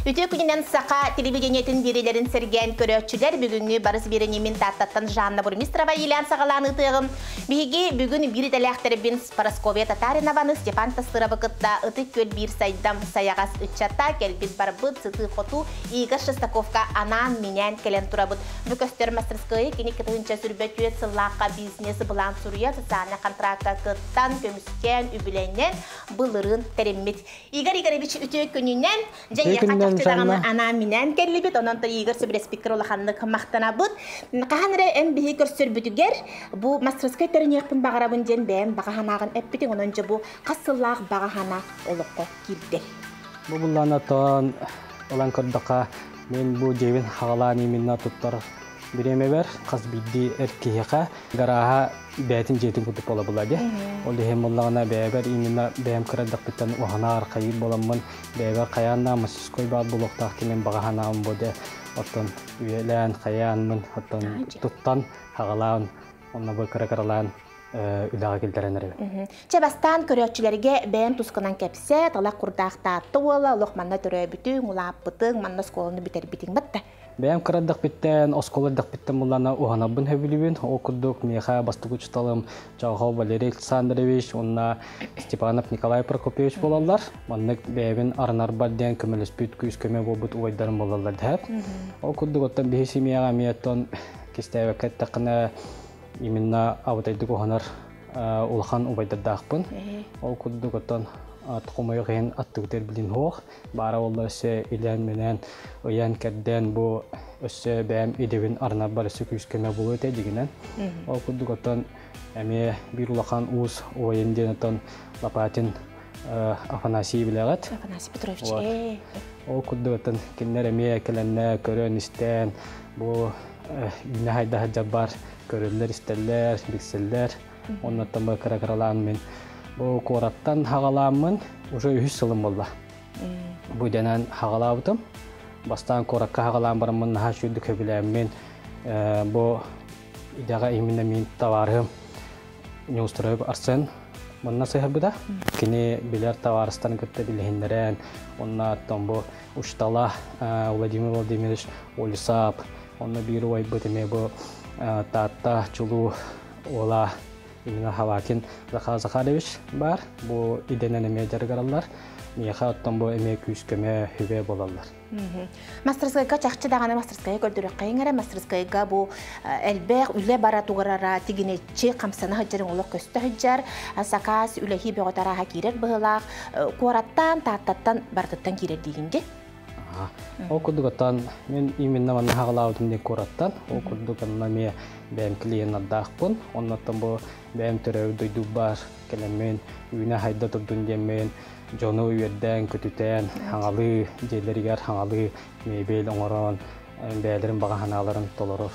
Үтүө күнүнэн саха телевидениетин биэриилэрин сэргээн көрөөччүлэр бүгүҥҥү барыс биэриини мин Тааттаттан Жанна Бурмистрова иилээн саҕалаан ыытыаҕым. Биһиги бүгүн биир идэлээхтэрбин Парасковья Татаринованы, Степан Тастыровы кытта Ытык Күөл биир сайдам сайаҕас ыччата кэлбит барбыт сытыы-хотуу Игорь Шестаковка анаан-минээн кэлэн турабыт. Бу көстөр мастерскойы кини 2024 сыллаахха бизнес-былаан суруйа социальнай контракка кыттан, көмүскээн, үбүлэнэн былырыын тэриммит. Игорь Игоревич үтүө күнүнэн Дьэ, эйиэхэ чахчы даҕаны анаан-минээн кэллибит, онон то Игорь сөбүлэспиккэр улаханнык махтанабыт. Хаһан эрэ эн биһи көрсөрбүтүгэр бу мастерскай тэриниэхпин баҕарабын диэн бэйэм баҕа санааҕын эппитиҥ, онон дьэ бу хас сыллаах баҕа санаа олоххо киирдэ? Бу буллаана тоон ылан көрдөххө, мен бу дьиэбин хаҕалаан именно туттар бириэмэбэр хас биирдии эр киһиэхэ гарааһа бэйэтин дьиэтин курдук буола була дии. Ол иһин буллаҕына бэйэбэр именно бэйэм кыра эрдэхпиттэн уһанаар хайыыр буоламмын бэйэбэр хайаан мастерской баар буолуохтаах диэн баҕа санаам бу дэ оттон үйэлээн хайаанмын оттон туттан хаҕалаан онно бу кыра кыралаан үлэҕэ киллэрэн эрэбин. Чэ бастаан көрөөччүлэргэ бэйэм тускунан кэпсээ, талах курдаахтаатта уола, олох манна төрөөбүтүҥ, улааппытыҥ, манна оскуоланы бүтэрбитиҥ батта. Бэйэм кыра эрдэхпиттэн, оскуола эрдэхпиттэн буллана уһанарбын сөбүлүүбүн. Ол курдук миэхэ бастакы учууталым Чаҕахов Валерий Александрович уонна Степанов Николай Прокопьевич буолаллар. Маннык бэйэбин арынарбар диэн көмөлөспүт күүс-көмө буолбут убайдарым буолаллар дэһэр. Ол курдук оттон биһи семьяҕа эмиэ оттон кистээбэккэ эттэххинэ именно абытайдык уһанар улахан убайдардаахпын. Ол курдук оттон хомойуох иһин аттыбытыгар билин суох. Баара буолла өссө илээн-минээн, ыйан-кэрдэн бу өссө бэйэм идэбин арынарбар өссө күүс-көмө буолуо этэ дьигинэн. Ол курдук оттон эмиэ биир улахан уус убайым диэн оттон Лопатин Афанасий билэҕит. Афанасий Петрович. Ол курдук оттон кинилэр эмиэ кэлэннэ көрөн-истэн бу үүнэ хайда сылдьарбар көрөллөр-истэллэр, билсэллэр. Оннуттан бу кыра-кыралаан мин бу куораттан хаҕалааммын уже үһүс сылым буолла. Бу идэнэн хаҕалаабытым. Бастаан куоракка хаҕалаан бараммын наһаа үчүгүйдүк сөбүлээммин бу идэҕэ именно мин табаарыһым Неустроев Арсен манна сыһарбыта. Кини билэр табаарыстарын кытта билиһиннэрэн, онно оттон бу учтала Владимир Владимирович Олисап, онно биир убайбыт эмиэ бу Таатта чулуу уола именно Хавакин Захар Захарович баар. Бу идэнэн эмиэ дьарыгыраллар. Миэхэ оттон бу эмиэ күүс-көмө хүбэ буолаллар. Мастерскайга чахчы даҕаны мастерскайга көрдөрүөххэ эрэ мастерскайга бу элбэх үлэ бара тугарара тигинэччи хамсана сылдьарын олох көстө сылдьар сакаас үлэһии бөҕө тарааһа киирэр быһыылаах куораттан Тааттаттан барытыттан киирэр диигин дии. Ол курдук оттон мен именно манна хаҕалаабытым диэн куораттан. Ол курдук онно эмиэ бэйэм клиеннардаахпын. Оннуттан бу бэйэм төрөөбүт дойдубар кэлэммин үүнэ хайда турдун диэммин дьону үөрдээн, көтүтэн, хаҥалыы дьиэлэригэр хаҥалыы мебель оҥорон бэйэлэрин баҕа санааларын толорор.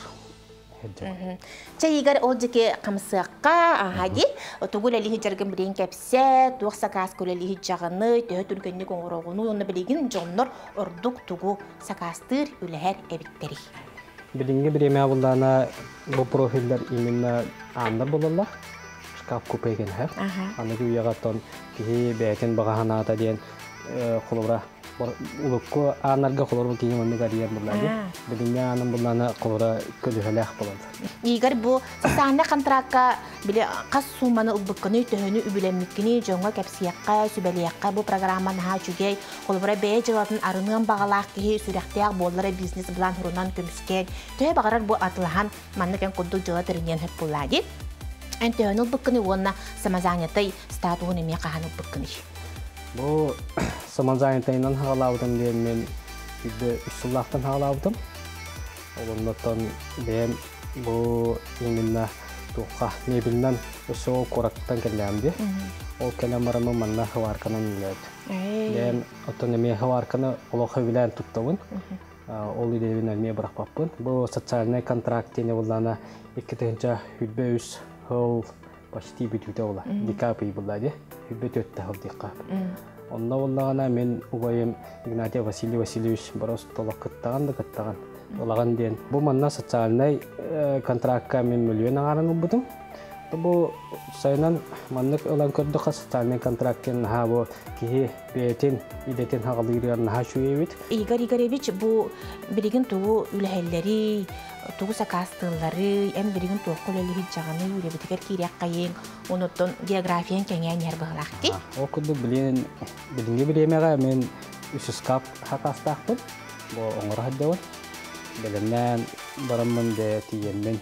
Чэ Игорь ол дьики хамсыахха аха ди тугу үлэлиһи дьаргын билигин кэпсэ туох сакааска үлэлиһи дьаҕыны төһө түргэнник оҥороҕуну уонна билигин дьоннор ордук тугу сакаастыыр үлэһэр эбиттэрий? Билиҥҥи бириэмэ буллаана бу профиллар именно ааннар буолаллар. Шкаф купе генһэр. Аныгы үйэҕэ оттон киһи бэйэтин баҕа санаата диэн холобура улукку ааннарга холобур киһи маннык арыйар буллаҕа билиҥҥи аанын буллаана холобура көлүһэлээх болот. Игорь бу социальнай контракка били хас сууманы ылбыккыный, төһөнү үбүлэммиккиний дьоҥҥо кэпсиэххэ, сүбэлиэххэ бу программа наһаа үчүгэй. Холобура бэйэ дьыалатын арыныан баҕалаах киһи сүрэхтээх буоллара бизнес-план сурунан көмүскээн төһө баҕарар бу атылаһан маннык эн курдук дьыала тэриниэн сөп буоллаа дии. Эн төһөнү ылбыккыный уонна самозанятай статуһун эмиэ хаһан ылбыккыный? Бу самозанятайынан хаҕалаабытым диэн мин үрдэ үс сыллаахтан хаҕалаабытым. Ол оннуттан бэйэм бу именно туохха мебельнан өссө ол куораттан кэллэҕим дии. Ол кэлэн бараммын манна ховарканан үлэлээбитим. Бэйэм оттон эмиэ ховарканы олох сөбүлээн туттабын. Ол идэбин эмиэ бырахпаппын. Бу социальнай контракт диэни буллаана 2023 сыл почти бүтүүтэ була. Декабрь була дии. Хүббэ түөттэ сыл диэххэ. Онно буллаҕына мин убайым Игнатий Василий Васильевич борос толох кыттаҕан да кыттаҕан. Ылаҕын диэн. Бу манна социальнай контракка мин мөлүйүөн аҥаарын ылбытым. Бу сайынан маннык ылан көрдөххө социальнай контракт диэн наһаа бу киһи бэйэтин идэтин хаҕалыырыгар наһаа үчүгэй эбит. Игорь Игоревич, бу билигин тугу үлэһэллэрий, тугу сакаастыылларый, эн билигин туохха үлэлиһит дьаҕаны үлэбитигэр киириэххэйиҥ, онуттан географиян кэҥээн иһэр быһылаах дии. Ол курдук билигин билиҥҥи бириэмэҕэ мин үс ыскаап сакаастаахпын. Бу оҥоро сылдьабын. Бэлэмнээн бараммын дьэ тиийэммин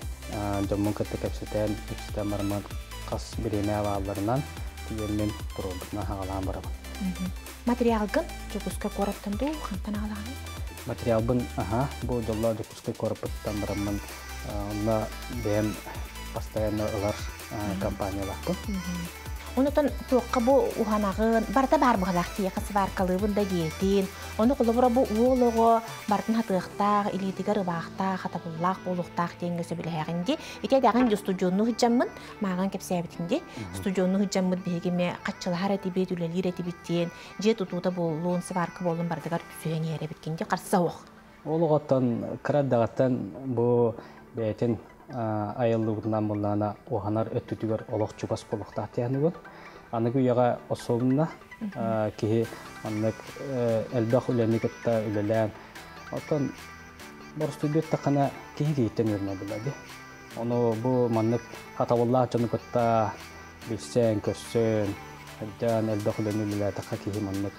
дьоммун кытта кэпсэтэн, кэпсэтэн бараммын хас бириэмэ баалларынан тиийэммин туруорбутунан хаҕалаан барабын. Материалгын Дьокуускай куораттан дуу, хантан аҕалаҕыный? Материалбын аха бу дьоллоох Дьокуускай куораппыттан бараммын онно бэйэм постоянно ылар компаниялаахпын. Онутан туохха бу уһанаҕын, барыта баар быһалаах тиэхэ сваркалыыбын да диэтин, ону холобура бу уол оҕо барытын хатыахтаах, илиитигэр ыбаахтаах, хатабыллаах буолуохтаах диэҥҥэ сөбүлэһэҕин дии. Ити эдэҕин устудьуоннуу сылдьаммын, мааҕын кэпсээбитиҥ дии. Устудьуоннуу сылдьаммыт биһиги эмиэ хаччылаһар этибит, үлэлиир этибит диэн, дьиэ тутуута буоллун, сварка буоллун барытыгар түсүһэн иһэр эбиккин дии, харса суох. Ол оҕоттон кыра эрдэҕиттэн бу бэйэтин айыллыбытынан буоллаҕына уһанар өттүтүгэр олох чугас буолуохтаах диэхнигин. Аныгы үйэҕэ особенно киһи маннык элбэх үлэни кытта үлэлээн оттон боростуйду эттэххинэ киһи киһиттэн үөрэнэр буолла дии. Ону бу маннык хатабыллаах дьону кытта билсэн, көрсөн, сылдьан элбэх үлэни үлэлээтэххэ киһи маннык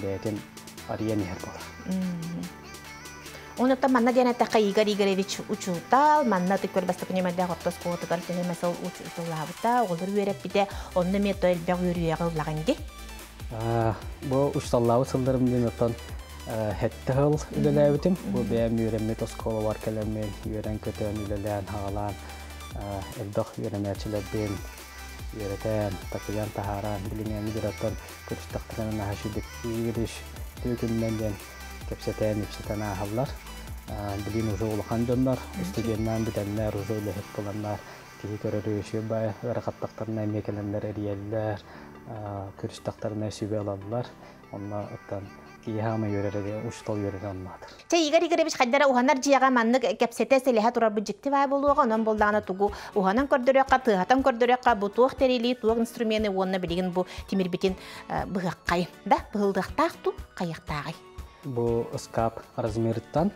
бэйэтин арыйан иһэр буолар. Онуттан манна диэн эттэххэ Игорь Игоревич учуутал, манна ытык көрбөстө күнүмэрдээх орто оскуолатыгар төһө эмэ сыл учууталлаабыта, оҕолору үөрэппитэ, онно эмиэ то элбэх үөрүйэҕи ыллаҕын дии. Бу учууталлаабыт сылларым диэн оттон сэттэ сыл үлэлээбитим. Бу бэйэм үөрэммит оскуолабар кэлэммин, үөрэн-көтөн, үлэлээн, хаҕалаан элбэх үөрэнээччилэрбин үөрэтэн, такыйан таһааран, билиҥҥээҥҥи дьоруоттан көрүстэхтэринэ наһаа үчүгэй Игорь үтүө диэн кэпсэтэн, ипсэтэн ааһаллар. Билигин уже улахан дьоннор, студеннаан бүтэннэр, уже үлэһит буоланнар, киһи көрөрү үчүгэй баай ыарахаттахтарына эмиэ кэлэннэр эрийэллэр, көрүстэхтэринэ сүбэ ылаллар. Онно оттон киһи хаама үөрэрэ учуутал үөрэрэ онноотор. Чэ, Игорь Игоревич хайдара уһанар дьиэҕэ маннык кэпсэтэ сэлэһэ турарбыт дьикти баай буолуоҕа, онон буоллаҕына тугу уһанан көрдөрүөххэ, тыаһатан көрдөрүөххэ, бу туох тэрили, туох инструмены уонна билигин бу тимирбитин быһыаххай да, быһылдыахтаах туу, хайыахтааҕый? Бу ыскаап размерыттан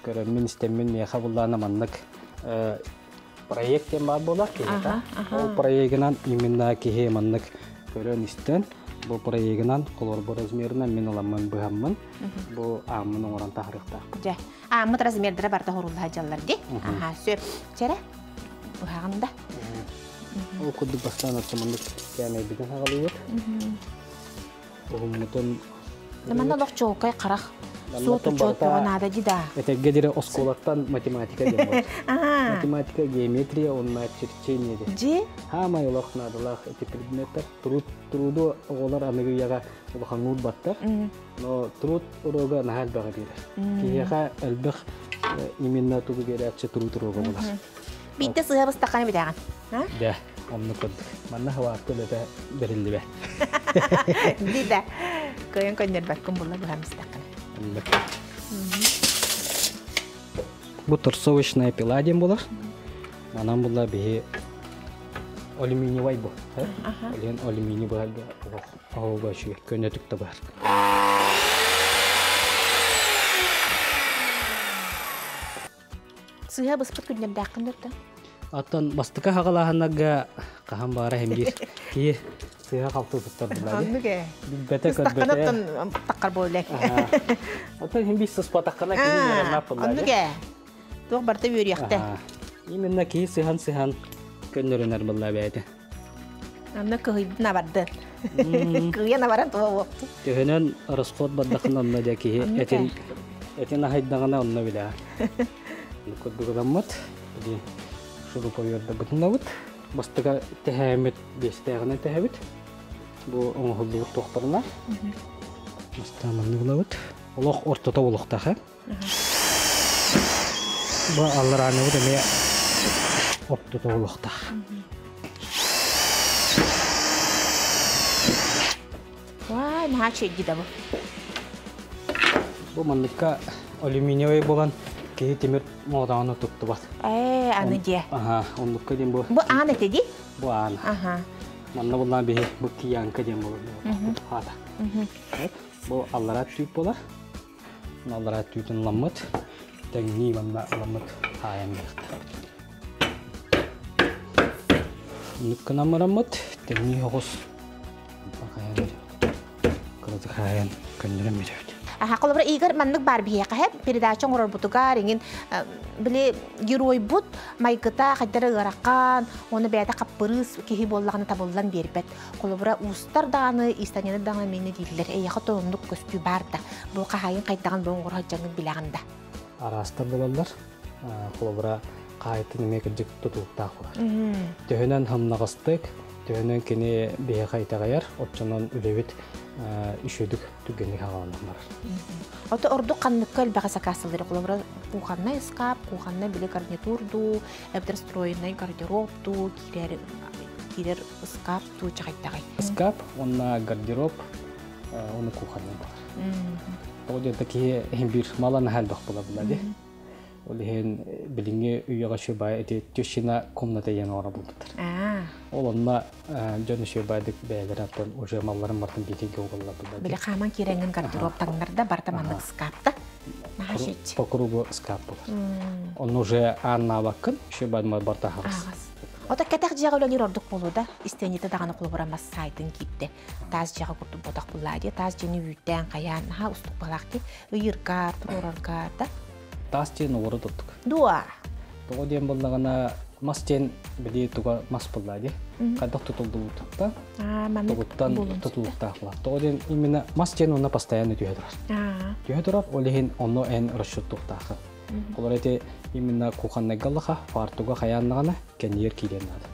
көрөммүн, истэммин миэхэ буллаана маннык проект диэн баар буолар киһиэхэ. Ол проегынан именно киһи маннык көрөн-истэн, бу проегынан холобур размерынан мин ыламмын быһаммын, бу ааммын оҥорон таһарыахтаахпын. Дьэ, ааммыт размердара барыта хорулла дьаллар ди. Аха, сөп. Чэрэ, быһаҕын да. Ол курдук бастаан маннык кээмэйбитин хаҕалыыбыт. Уһуммутун Манна олох чуолкай харах суот учуот тоҕо наада ди да. Этэргэ дире оскуолаттан математика диэн буолар. Математика, геометрия уонна черчение диэн. Дьи? Хаамай олох наадалаах эти предметтер. Труд, труду оҕолор аныгы үйэҕэ улаханныыр баттар. Но труд уруога наһаа элбэҕи биэрэр. Киһиэхэ элбэх именно тугу биэрээччи труд уруога буолар. Биитте сыһа быстаххана билэҕин. Дэ, оннук курдук. Манна хаваакка үлэтэ бэриллибэт. Ди да. Кыайан көннөрбөккүн булла быһам истэххинэ. Оннук. Бу торцовочная пила диэн буолар. Манан була биһи алюминиевай бу. Олен алюминий быһарга оһоҕо үчүгэй көнөтүк да быһар. Сыыһа быспыт күннэрдээххин да Оттон бастакы хаҕалааһыннарга хаһан баара иһин биир киһи сыыһа халты туттар буолла Оннук ээ. Билбэтэ көрбөтө. Таххар буолла. Оттон иһин биир сыспатаххына киһи үөрэммэт буолла. Оннук ээ. Туох барыта үөрүйэхтэ. Именно киһи сыһан-сыһан көннөрүнэр буолла бэйэтэ. Онно кыһыйбын абарды. Кыйан абаран туга уопту. Төһөнөн расход бардахына онно дьэ киһи этин этин аһайдаҕына онно билээ. Курдугуламмыт. Шуруповердабытынабыт. Бастыга тэһээмит биэстээҕинэн тэһэбит. Бу оҥоһуллубут туохтарына. Бастааманныгылабыт. Олох ортото болохтаах. Бу алларааныбыт эмиэ ортото болохтаах. Вай, наһаа чэйди да бу. Бу манныкка алюминиевай буолан. Киһи тимир молотоҕуну туттубат. Ээ, аны дьиэ. Аха, оннукка диэн бу. Бу аан этэ дии? Бу аан. Аха. Манна буллаан биһи бу киянка диэн болар. Хаата. Бу аллара түүт болар. Аллара түүтүн ламмыт. Тэҥнии манна ламмыт хаайан берехтэр. Нукканан бараммыт тэҥнии оҕус кыратык хаайан көннөрөн бүтэбит. Аха, холобура, Игорь маннык баар биһиэхэ передача оҥорорбутугар иҥин били геройбут майгыта хайдара ыарахан, оны бэйэтэ хаппырыыс киһи буоллаҕына табыллан биэрбэт. Холобура, уустар даҕаны, истаньаны даҕаны мээнэ дииллэр. Эйиэхэ тоннук көстүү баар да. Бу хаһайын хайдаҕын бу оҥоро сылдьаҥҥын билэҕин да. Араастар буолаллар. Холобура, хаайтын эмиэ кырдьык тутулуктаах буолар. Төһөнөн хамнаҕастык, төһөнөн кини биһиэхэ итэҕэйэр, оччонон үлэбит үчүгдүк түргэнник хаҕаланан барар. Ото ордук ханныкка элбэҕи сакаасталлар. Холобура, кухоннай ыскаап, кухоннай били гарнитур дуу, эбэтэр встроенный гардероб дуу, киирэр киирэр ыскаап дуу чаҕайдаҕай. Ыскаап уонна гардероб уонна кухоннай буолар. Тоҕо диэн киһи иһин биир мала наһаа элбэх буолар дии. Ол иһин билиҥҥи үйэҕэ үчүгэй ити тещина комната диэн оҥоро булбуттар. Ол онно дьон үчүгэйдик бэйэлэрэ оттон уже малларын бартын биитигэ угаллар булла. Били хааман киирэҥҥин гардероб таҥнарда барда маннык ыскаапта. Наһаа шич. По кругу ыскаап буолар. Онно уже ааннаабаккын үчүгэй барта аһаҕас. Ото кэтэх дьиэҕэ үлэлиир ордук буолуо да, истиэнньитэ даҕаны холобура мас саайтын киирдэ. Таас дьиэҕэ курдук ботох буллаа дии. Таас дьиэни үүттээн хайаан наһаа устук балаах дии. Ыйырга, туруорарга да. Таас дьиэн олору туттук. Дуо? Тоҕо диэн буоллаҕына мас диэн били туга мас буллаа дии. Хайдах тутуллубуттан, тугуттан тутулуктаах буолар. Тоҕо диэн именно мас диэн онно постоянно түһэ турар. Түһэ турар, ол иһин онно эн расчеттуохтааххын. Олор эти именно кухоннайга лаха, фартуга хайааннаҕына кэнниэр киириэн наада.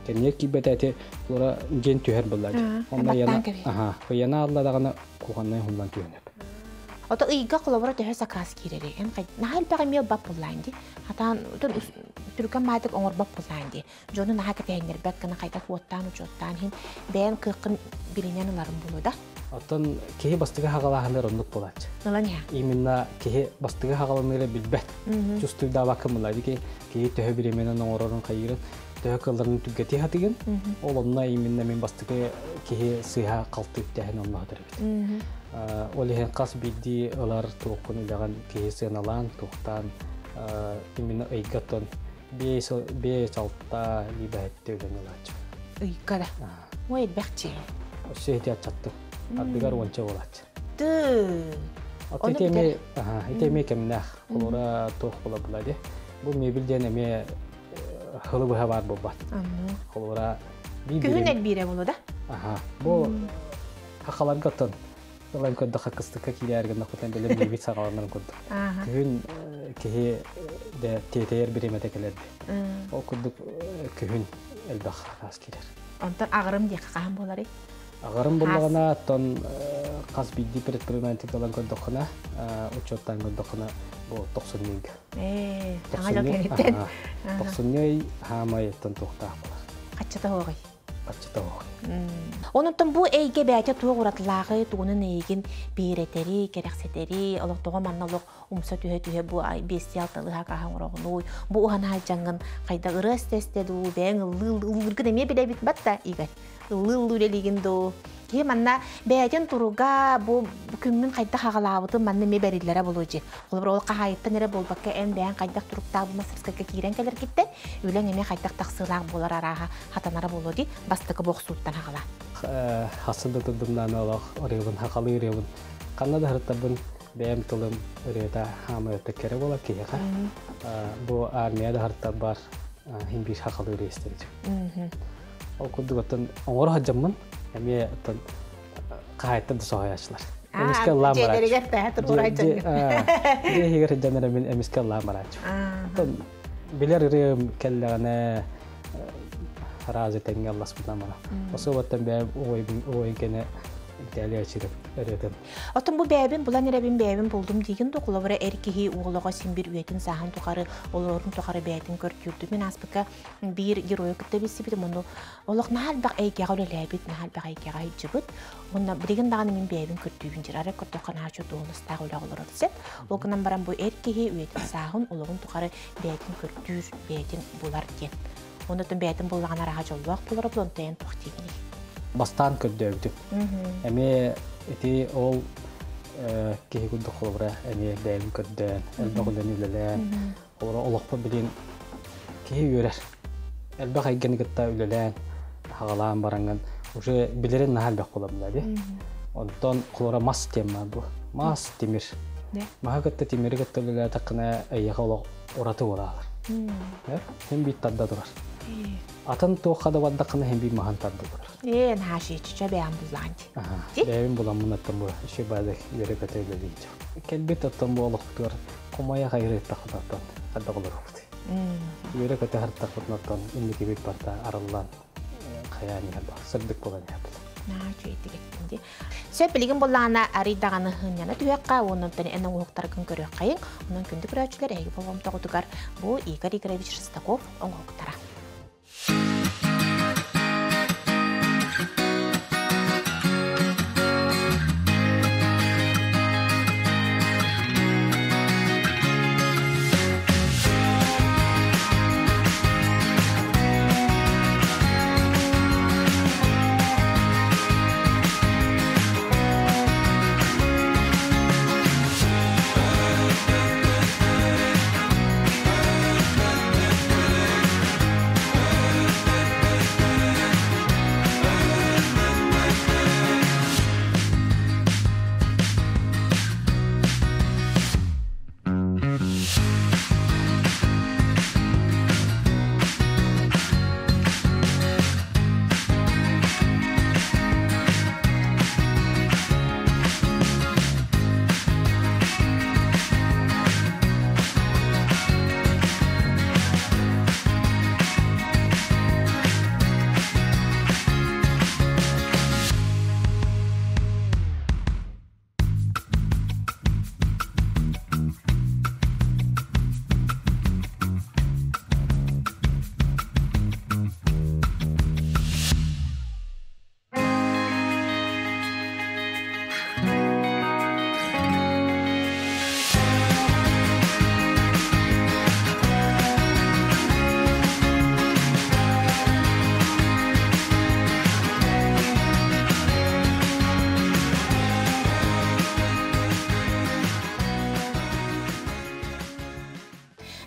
Кэнниэр киирбэтэ эти олора дьиэн түһэр буллаа дии. Онно яна, аха, ыйана алла даҕаны кухоннай хуллан түһэнэп. Ото ыйга холобура төһө сакаас киирэри? Эн наһаа элбэх эмиэ ылбат буллаан дии. Хатаан түргэн маатык оҥорбот буллаан дии. Дьону наһаа кэтэһиннэрбэт гына хайдах уоттаан учуоттаан иһин бэйэн кыаххын билинэн ыларын буолуо да. Оттон киһи бастакы хаҕалааһынар оннук буолааччы. Ылан иһэ. Именно киһи бастакы хаҕаланыыра билбэт. Чувствуйдаабакка буолла. Киһи төһө бириэмэнэн оҥорорун хайыырын, төһө кылларын түргэтии хатыгын. Ол онно именно мин бастакы киһи сыыһа халты үктээһин онно хатар эбит. Ол иһин хас биирдии ылар туоххун үлэҕин киһи сыаналаан, туохтаан именно ыйга оттон 5-6 либо 7 үлэни ылааччы. Ыйга да. Ой, элбэхчи. Өссө ити аччаттым. Ардыгар уонча буолааччы. Ты. Ити эми, ити эми кэмнээх. Холура туох була була ди. Бу мебель диэн эмиэ хылы быһа баар буолбат. Холура Күһүн элбиирэ болу да? Аха. Бу хахаларга оттон ылан көрдөххө кыстыкка киирээр гыннахпытын бэлэм мебель саҕаланарын курдук. Күһүн киһи де тиэтэйэр бириэмэтэ кэлэрди. Ол курдук күһүн элбэх хаас киирэр. Онтон аҕырым диэххэ хаһан буоларый? Аҕырым буллаҕына, оттон хас биирдии предприниматель ылан көрдөххүнэ, учуоттаан көрдөххүнэ, бу тохсунньуйга. Ээ, саҥа дьыл кэнниттэн. Тохсунньуй хаамай оттон туохтаах буолар. Хаччата оҕой. Хаччата оҕой. Онуттан бу эйгэ бэйэтэ туох уратылааҕы, тугунан эйигин биэрэтэри, кэрэхсэтэри, олохтоҕо манна олох умса түһэ-түһэ бу биэстии алталыһа кааһан оҥороҕунуй, бу уһанаһа дьаҥҥын хайда ырыа истэ-истэ дуу, бэйэҥ ыллыы-ыллыыргын эмиэ билэбит бат да, Игорь, ыллыы-ыллыы үлэлиигин дуу. Киһи манна бэйэтин туруга бу күммүн хайдах аҕалаабытын манна эмиэ бэриллэрэ буолуо дии. Холобур, ол хаһаайыттан эрэ буолбакка эн бэйэҥ хайдах туруктаах бу мастерскайга киирэн кэлэргиттэн үлэҥ эмиэ хайдах тахсыылаах буолар арааһа хатанара буолуо дии бастакы бохсууттан аҕала. Хасын да турдумнаан олох ырыабын хахалыы ырыабын ханна да сырыттарбын бэйэм тылым ырыата хаамыйата кэрэ буолар киһиэхэ. Бу армия да бар хин биир хахалыы ырыа истэбит. Ол курдук оттон оҥоро сылдьаммын эмиэ оттон хаһаайыттар да соһуйааччылар. Эмискэ ыллаан барааччы. Дьиэлэригэр тэһэ туруорааччы. Дьиэ иһигэр сылдьан эрэ мин эмискэ ыллаан барааччы. Оттон билэр ырыам кэллэҕинэ разы тэҥҥэ ылласпытынан бара. Особоттан бэйэм уойун кэнэ. Виталий Очиров ырыатын. Оттон бу бэйэбин булан эрэбин бэйэбин булдум диигин да холобура эр киһи уолоҕо син бир үйэтин сааһын тухары олорорун тухары бэйэтин көрдүүрдү. Мин ааспыкка биир геройу кытта билсибитим ону олох наһаа элбэх эйгэҕэ үлэлээбит, наһаа элбэх эйгэҕэ сылдьыбыт. Уонна билигин даҕаны мин бэйэбин көрдүүбүн дьир. Арай көрдөххө наһаа дуоһунастаах үлэ олорор сеп. Ол гынан баран бу эр киһи үйэтин сааһын олоҕун тухары бэйэтин көрдүүр, бэйэтин булар диэн. Оннотон бэйэтин буллаҕына араха дьоллоох буолара булан тэйэн туох диигиний? Бастаан көрдөөбүтүм. Эмиэ ити ол киһи курдук холобура эмиэ бэйэбин көрдөөн, элбэх үлэни үлэлээн, холобура олохпор билин киһи үөрэр. Элбэх эйгэни кытта үлэлээн, хаҕалаан бараҥҥын уже билэрин наһаа элбэх буолар дии. Онтон холобура мас тема бу. Мас тимир. Маһы кытта тимири кытта үлэлээтэххинэ эйиэхэ олох ураты буолаалар. Хин биир тарда турар. Атын туохха да бардаххына хин биир маһын тарда турар. Ээ, наһаа бэйэм буллаанти. Бэйэбин буламмын аттан бу еще баада үөрэ көтө үлэлииччэ. Кэлбит оттон бу олохтугар хомойа хайырыттахпытаттан хадда олоробут. Үөрэ көтө хартахпытнаттан инникибит барта арыллан хайаан иһэр бар, сырдык буолан иһэр. Наһаа үчүгэйдик эттин дии. Сөп билигин буоллаҕына арыйдаҕаны һынньана түһүөххэ, уоннан эн оҥоһуктаргын көрүөххэйиҥ. Онон күндү көрөөччүлэр эһиги болҕомтоҕутугар бу Игорь Игоревич Шестаков оҥоһуктара.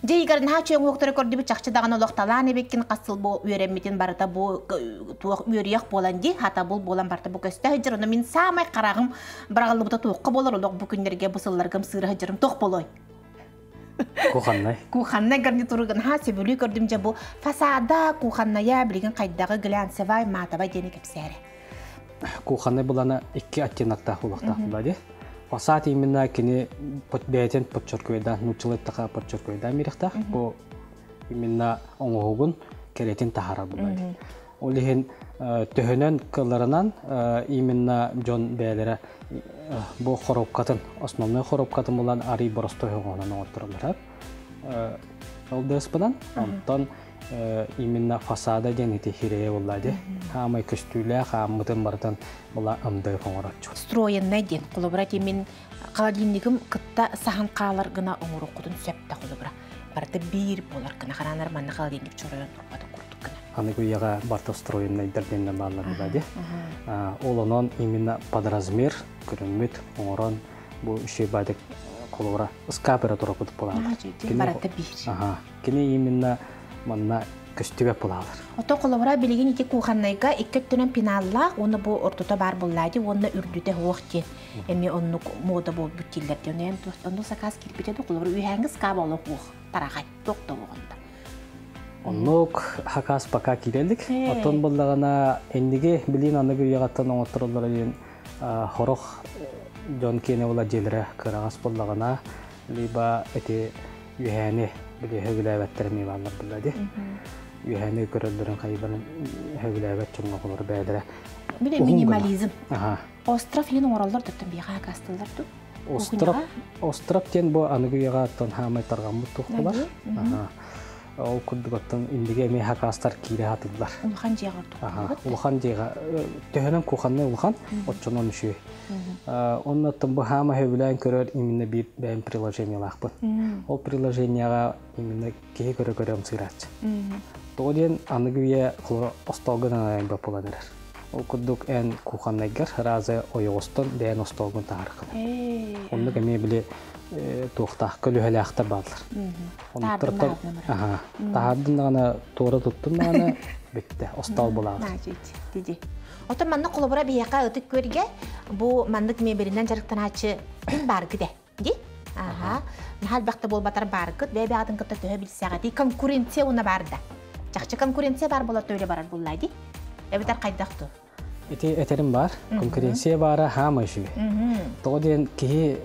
Дьэ Игорь наһаа үчүгэй уҥуохтары көрдүбүт чахчы даҕаны олох талаан эбиккин хас сыл бу үөрэммитин барыта бу туох үөрүйэх буолан дии хатабыл буолан барыта бу көстө сылдьар ону мин саамай хараҕым быраҕыллыбыта туохха буолар олох бу күннэргэ бу сылларга ымсыыра сылдьарым туох буолуой? Кухоннай. Кухоннай гарнитуругун наһаа сөбүлүү көрдүм дьэ бу фасада кухонная билигин хайдаҕы глянцевай матовай диэни кэпсээрэ. Кухоннай булана икки оттеноктаах буолуохтаах була дии. Фасад именно кини бэйэтин подчеркивайдаан, нууччалыы эттэхэ подчеркивайдаан биэриэхтээх. Бу именно оҥоһугун кэрэтин таһаарар була дии. Ол иһин төһөнөн кылларынан именно дьон бэйэлэрэ бу хоруопкатын, основной хоруопкатын булан арый боростой оҥоһунан оҥоттороллор. Ол ДСП-дан онтон именно фасада диэн ити хирэйэ буолла дии. Хаамай көстүүлээх хааммытын барытын була МДФ оҥороччу. Встроенный диэн холобура мин холодильнигым кытта саһан хаалар гына оҥоруоххутун сөп да холобура. Барыта биир буолар гына хараанар манна холодильник чоройон турбатын курдук гына. Аныгы үйэҕэ барыта встроенныйдар диэннэр бааллар була дии. Ол онон именно под размер көрүммүт оҥорон бу үчүгэй баайдык холобура ыскаап эрэ турар курдук буолаалар. Барыта биир. Кини именно манна көстүбэт буолаалар. Ото холобура билигин ити кухоннайга икки өттүнэн пеналлаах уонна бу ортото баар буоллаа дии уонна үрдүтэ суох диэн эмиэ оннук мода буолбут дииллэр диэн оннук заказ киирбитэ да холобура үһээҥҥи ыскаап олох уох тарахай туох да уоҕунда. Оннук хакас пока киирэлик. Оттон буллаҕына инниги билин аныгы үйэҕэттэн оҥоттороллор диэн хорох дьон киэнэ була дьиэлэрэ кыраҕас буоллаҕына либо эти үһээни били хөбүлээбэттэр эмиэ бааллар буолла дии. Үһээни көрөллөрүн хайбарын хөбүлээбэт дьоҥҥо холор бэйэлэрэ. Били минимализм. Аха. Остров иһин оҥороллор да биэҕэ акаастыыллар дуу? Остров, остров диэн бу аныгы үйэҕэ оттон хаамай тарҕаммыт туох булар. Ол курдук оттон иннигэ эмиэ хакаастар киирэ хатыллар. Улахан дьиэҕэ ордук. Улахан дьиэҕэ төһөнөн кухоннай улахан, оччонон үчүгэй. Онно оттон бу хаама сөбүлээн көрөр именно биир бэйэм приложениелаахпын. Ол приложениеҕа именно киһи көрө-көрө ымсыырааччы. Тоҕо диэн аныгы үйэ остоолгун анайбат буолан эрэр. Ол курдук эн кухоннайгар разы ойоҕостон бэйэн остоолгун таһааркын. Оннук эмиэ били туохтаах көлүһэлээхтэр бааллар. Оннуктартан таһаардын даҕаны туора туттун даҕаны бүттэ остоол булаҕыт. Диди. Отон маннык холобура биһиэхэ ытык көргө бу маннык мебелинэн дьарыктанааччы ким бааргы Ди? Аха. Наһаа элбэхтэ буолбатар бааргыт, бэйэ-бэйэҕитин кытта төһө билсэҕитий? Конкуренция уна бар да. Чахчы конкуренция бар буолар төһө барар буллаа ди? Эбэтэр хайдах ту? Ити этерим бар. Конкуренция баара хаама үчүгэй. Тоҕо диэн киһи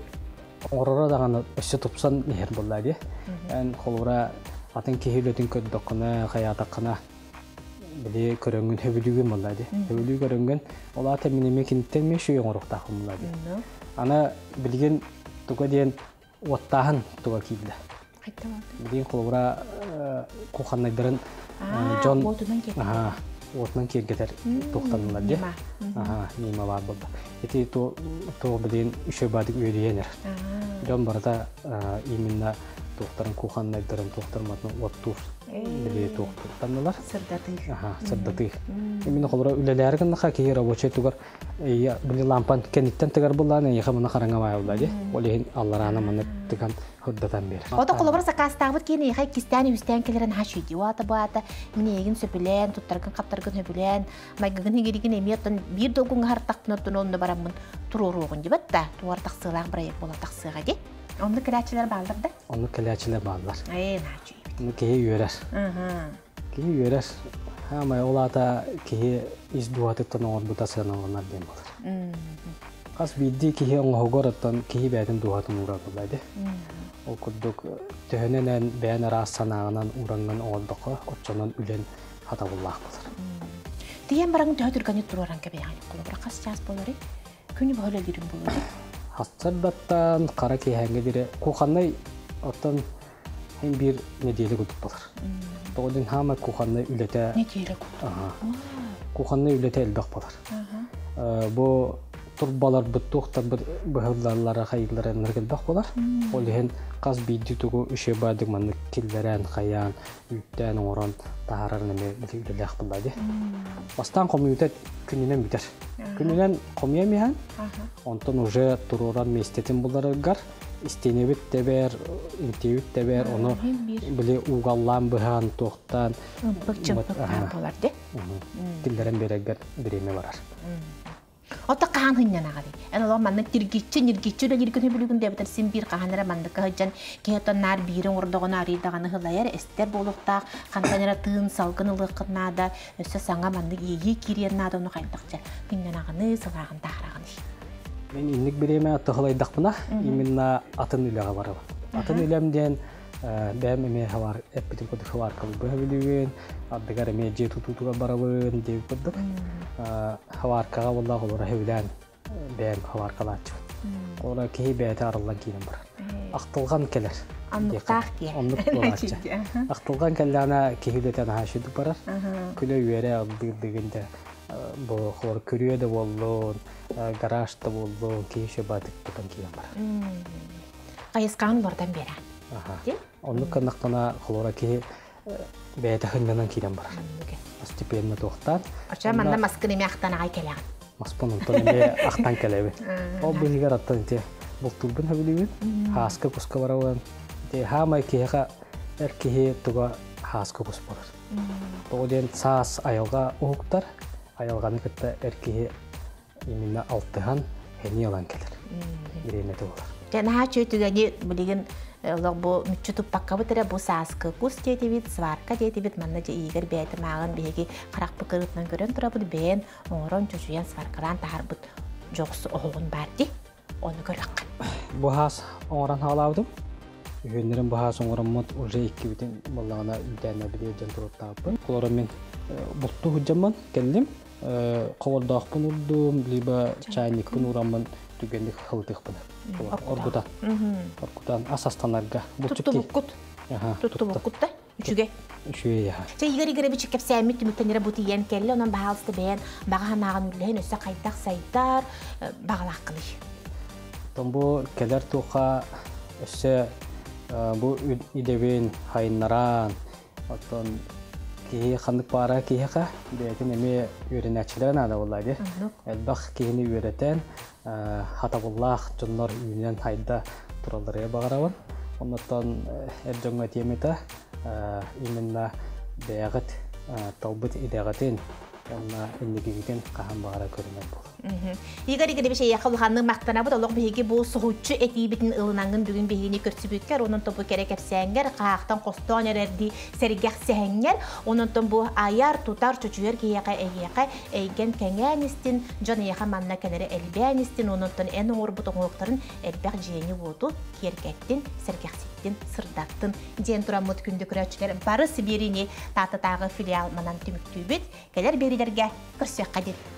оҥороро даҕаны өссө тупсан иһэр буоллаа ди. Эн холобура атын киһи үлэтин көрдөххүнэ, хайаатаххына били көрөҥҥүн хөбүлүүгүн буоллаа ди. Хөбүлүү көрөҥҥүн ол аата мин эмиэ киниттэн эмиэ үчүгэй оҥоруохтаахпын буоллаа ди. Аны билигин туга диэн уоттааһын туга киирдэ. Билигин холобура кухоннайдарын дьон уотунан киэргэтэр туохтанылар дии. Нима баар буолла. Ити туох билигин үчүгэй баадык үөрүйэн эрэр. Дьон барыта именно туохтарын кухоннайдарын туохтарын матын уоттуур били туохтаннылар. Сырдатыы. Сырдатыы. Именно холобура үлэлээри гыннаха киһи рабочай тугар били лампан кэнниттэн тыгар буллаан эйиэхэ муна хараҥа баайылла ди. Ол иһин аллараана маны тыган хырдатан биэрэр. Ото холобура сакаастаабыт киһи эйиэхэ иккистээн үстээн кэлэрин хач үйди. Уата баата мин эйигин сөбүлээн, туттаргын хаптаргын сөбүлээн, майгыгын хигиригин эмиэ оттон биир долгуҥҥа хартахпын оттон онно бараммын туруоруоҕун дибэт да туар тахсыылаах проект буола тахсыаҕа ди. Оннук кэлээччилэр бааллар да? Оннук кэлээччилэр бааллар. Ээ, наачы. Киһи үөрэр. Киһи үөрэр. Хаамай ол аата киһи ис дууһатыттан оҥорбута сыаналанар диэн буолар. Хас биирдии киһи оҥоһугар оттон киһи бэйэтин дууһатын уурар буолла ди. Ол курдук төһөнөн эн бэйэн араас санааҕынан уураҥҥын оҥордоххо, оччонон үлэн хатабыллаах буолар. Тиийэн бараҥ төһө түргэнник туруоран кэбиһэҕин? Холобура хас чаас буоларый? Күнү быһа үлэлиирин буолуо Хастардаттан хара киэһээҥҥэ диэри кухоннай оттон Һин биир нэдиэлэ курдук болар. Тоҕо диэн хаамай кухоннай үлэтэ Нэдиэлэ курдук. Кухоннай үлэтэ элбэх болар. Бу турбаларбыт туохтарбыт быһыллаллара хайыыллара ынырык элбэх болар. Ол иһин хас биирдии тугу үчүгэй маннык киллэрэн, хайаан, үүттээн оҥорон таһаарар эмиэ үлэлээх буолла дии. Бастаан хомуйуута күнүнэн бүтэр. Күнүнэн хомуйа иһэн, онтон уже туруоран миэстэтин буларыгар истиэнэбит тэбэр, интиэбит тэбэр, ону били угаллаан быһаан, туохтаан ымпык-чымпык баар буолар де. Киллэрэн биэрэргэр бириэмэ барар. Ото хаһан хынньанаҕый? Эн олох маннык тиргиччи, ньиргиччи үлэлииргин сөбүлүүгүн диэбитэр син биир хаһан эрэ манныкка сылдьан киһи оттон наар биири оҥордоҕуна арыый даҕаны ылайар, эстэр буолуохтаах, хантан эрэ тыын, салгын ылыаххын наада, өссө саҥа маннык иэйии киириэн наада, ону хайдахча хынньанаҕыный, сылааҕын таһараҕыный? Мин инник бириэмэ тыһылайдахпына, именно атын үлэҕэ барабын. Атын үлэм диэн бэйэм эмиэ хабар эппитим курдук хабаркаларбын сөбүлүүбүн, ардыгар эмиэ дьиэ тутуутугар барабын диэбит курдук. Хабаркаҕа буоллаах олоро сөбүлээн бэйэм хабаркалааччыбын. Олоро киһи бэйэтэ арыллан киирэн барар. Ахтылҕан кэлэр. Оннуктаах диye. Оннук буолааччы. Ахтылҕан кэллэҕинэ киһи үлэтэ наһаа үчүгэй барар. Күлэ-үөрэ ылдыырдыгын да бу хор күрүө да буоллун, гараж да буоллун, киһи еще баатык тутан киирэн барар. Хайысхаҕын уларытан биэрэ. Оннук гыннахтана холура киһи бэйэтэ хынньанан киирэн барар. Постепенно туохтаан. Оча манна маскын эмиэ ахтан аҕай кэлэҕин. Маспын онтон эмиэ ахтан кэлэбин. Ол быыһыгар аттан ити бултуурбун сөбүлүүбүн. Хааска куска барабын. Ити хаамай киһиэхэ эр киһи туга хааска кус буолар. Тоҕо диэн саас айылҕа уһуктар, айылҕаны кытта эр киһи именно алтыһан эниэ ылан кэлэр. Бириэмэтэ буолар. Дьэ наһаа үчүгэй түгэни билигин олох бу мүччү туппаккабыт эрэ бу сааскы кус диэтибит, сварка диэтибит, манна дьэ иигэр бэйэтэ мааҕын биһиги харахпыт кырыытынан көрөн турабыт, бэйэн оҥорон чочуйан сваркалаан таһарбыт дьоҕус оһоҕун баар дии. Ону көрөххө. Бу хаас оҥорон хаалаабытым. Үһүөннэрин баһаас оҥороммут уже иккибитин буоллаҕына үүтээннэрбитигэр дьон туруттаабыппын. Олорон мин бултуу сылдьаммын кэллим. Ховордоохпун урдум, либо чайникпын ураммын түгэнник хылытыахпын. Оргутан. Оргутан ас астанарга. Туттубуккут. Туттубуккут да? Үчүгэй. Үчүгэй яха. Чэ, Игорь Игоревич кэпсээммит түмүктэнэрэ бу тиийэн кэллэ, онон баһаалыста бэйэн баҕа санааҕын үллэһин өссө хайдах сайдар баҕалааххыный? Оттон бу кэлэр туохха өссө бу идэбин хайыннаран, оттон киһи ханнык баара киһиэхэ бэйэтин эмиэ үөрэнээччилэрэ наада буолла дии. Элбэх киһини үөрэтэн, хатабыллаах дьоннор үүнэн хайда туралларыгар баҕарабын. Оннуттан эр дьоҥҥо этиэм этэ, именно бэйэҕит талбыт идэҕитин уонна инникигитин хаһан баҕара көрүнэр буол. Игорь Игоревич эйиэхэ улаханнык махтанабыт. Олох биһиги бу соһуччу этиибитин ылынаҥҥын бүгүн биһигини көрсүбүккэр, онон бу кэрэ кэпсээҥҥэр, хаахтан хостоон эрэрдии сэргэх сэһэҥҥэр, онон бу айар, тутар, чочуйар киһиэхэ эйиэхэ эйгэн кэҥээн истин, дьон эйиэхэ манна кэлэрэ элбээн истин, онон эн оҥорбут оҥоһуктарын элбэх дьиэни-уоту киэргэттин, сэргэхситтин, сырдаттын диэн тураммыт күндү көрөөччүлэр бары Сибиирини Таататааҕы филиал манан түмүктүүбүт. Кэлэр биэрилэргэ көрсүөххэ диэн.